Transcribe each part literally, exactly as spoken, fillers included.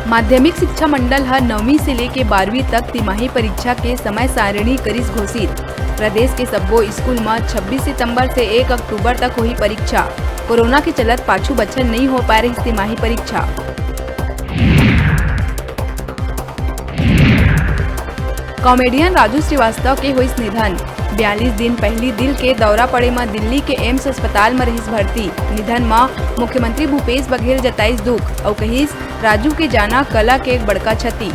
माध्यमिक शिक्षा मंडल ह नौवीं से लेके बारहवीं तक तिमाही परीक्षा के समय सारिणी करिस घोषित। प्रदेश के सब्बो स्कूल म छब्बीस सितंबर से एक अक्टूबर तक होही परीक्षा। कोरोना के चलत पाछू बछर नइ हो पाए रहिस तिमाही परीक्षा। कॉमेडियन राजू श्रीवास्तव के होइस निधन। बयालीस दिन पहिली दिल के दौरा पड़े म दिल्ली के एम्स अस्पताल म रहिस भर्ती। निधन म मुख्यमंत्री भूपेश बघेल जताइस दुख अउ कहिस, राजू के जाना कला के एक बड़का क्षति।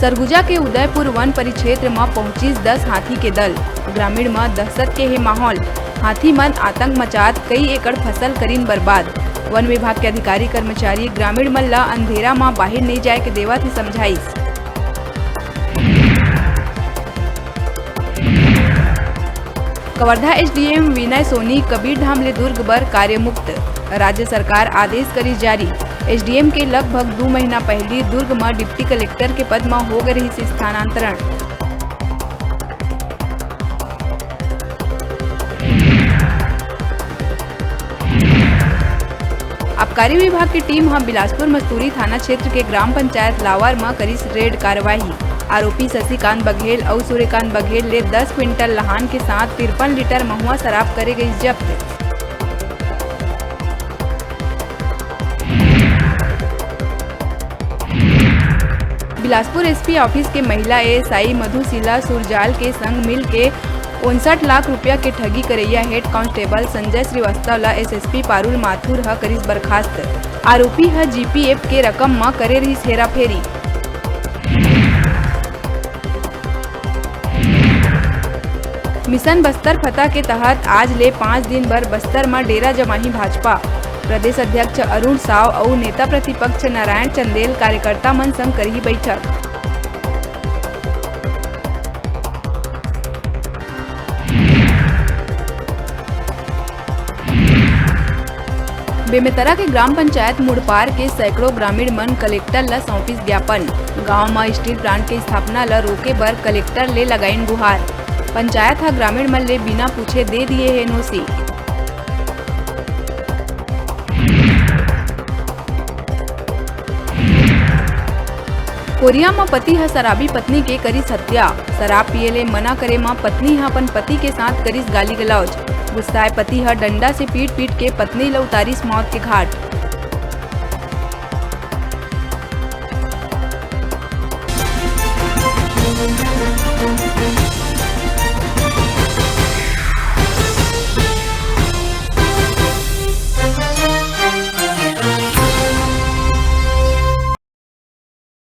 सरगुजा के उदयपुर वन परिक्षेत्र म पहुंचिस दस हाथी के दल। ग्रामीण म दहशत के हे माहौल। हाथी मन आतंक मचात कई एकड़ फसल करिन बर्बाद। वन विभाग के अधिकारी कर्मचारी ग्रामीण मन ल अंधेरा म बाहिर नइ जाए के देवत हे समझाइस। कवर्धा एसडीएम विनय सोनी कबीरधाम ले दुर्ग बर कार्यमुक्त। राज्य सरकार आदेश करिस जारी। एसडीएम के लगभग दू महीना पहिली दुर्ग म डिप्टी कलेक्टर के पद म हो गे रहिस स्थानांतरण। आबकारी विभाग के टीम ह बिलासपुर मस्तूरी थाना क्षेत्र के ग्राम पंचायत लावर म करिस रेड कार्रवाई। आरोपी शशिकांत बघेल अउ सूर्यकांत बघेल ले दस क्विंटल लहान के साथ तिरपन लीटर महुआ शराब करे गइस जब्त। बिलासपुर एसपी ऑफिस के महिला एएसआई मधुशीला सुरजाल के संग मिल के उनसठ लाख रुपया के ठगी करइया हेड कांस्टेबल संजय श्रीवास्तव ला एसएसपी पारुल माथुर ह करिस बर्खास्त। आरोपी ह जीपी ऐप के रकम म करे रिहिस हेराफेरी। मिशन बस्तर फतह के तहत आज ले पाँच दिन बर बस्तर म डेरा जमाही भाजपा। प्रदेश अध्यक्ष अरुण साव अउ नेता प्रतिपक्ष नारायण चंदेल कार्यकर्ता मन संग करही बैठक। बेमेतरा के ग्राम पंचायत मुड़पार के सैकड़ों ग्रामीण मन कलेक्टर ल सौंपिस ज्ञापन। गांव म स्टील प्लांट के स्थापना ल रोके बर कलेक्टर ले लगाइन गुहार। पंचायत ह ग्रामीण मन ले बिना पूछे दे दिए हे एनओसी। कोरिया म पति ह शराबी पत्नी के करिस हत्या। शराब पिए ले मना करे म पत्नी ह अपन पति के साथ करिस गाली गलौज। गुस्साए पति ह डंडा से पीट-पीट के पत्नी ल उतारिस मौत के घाट।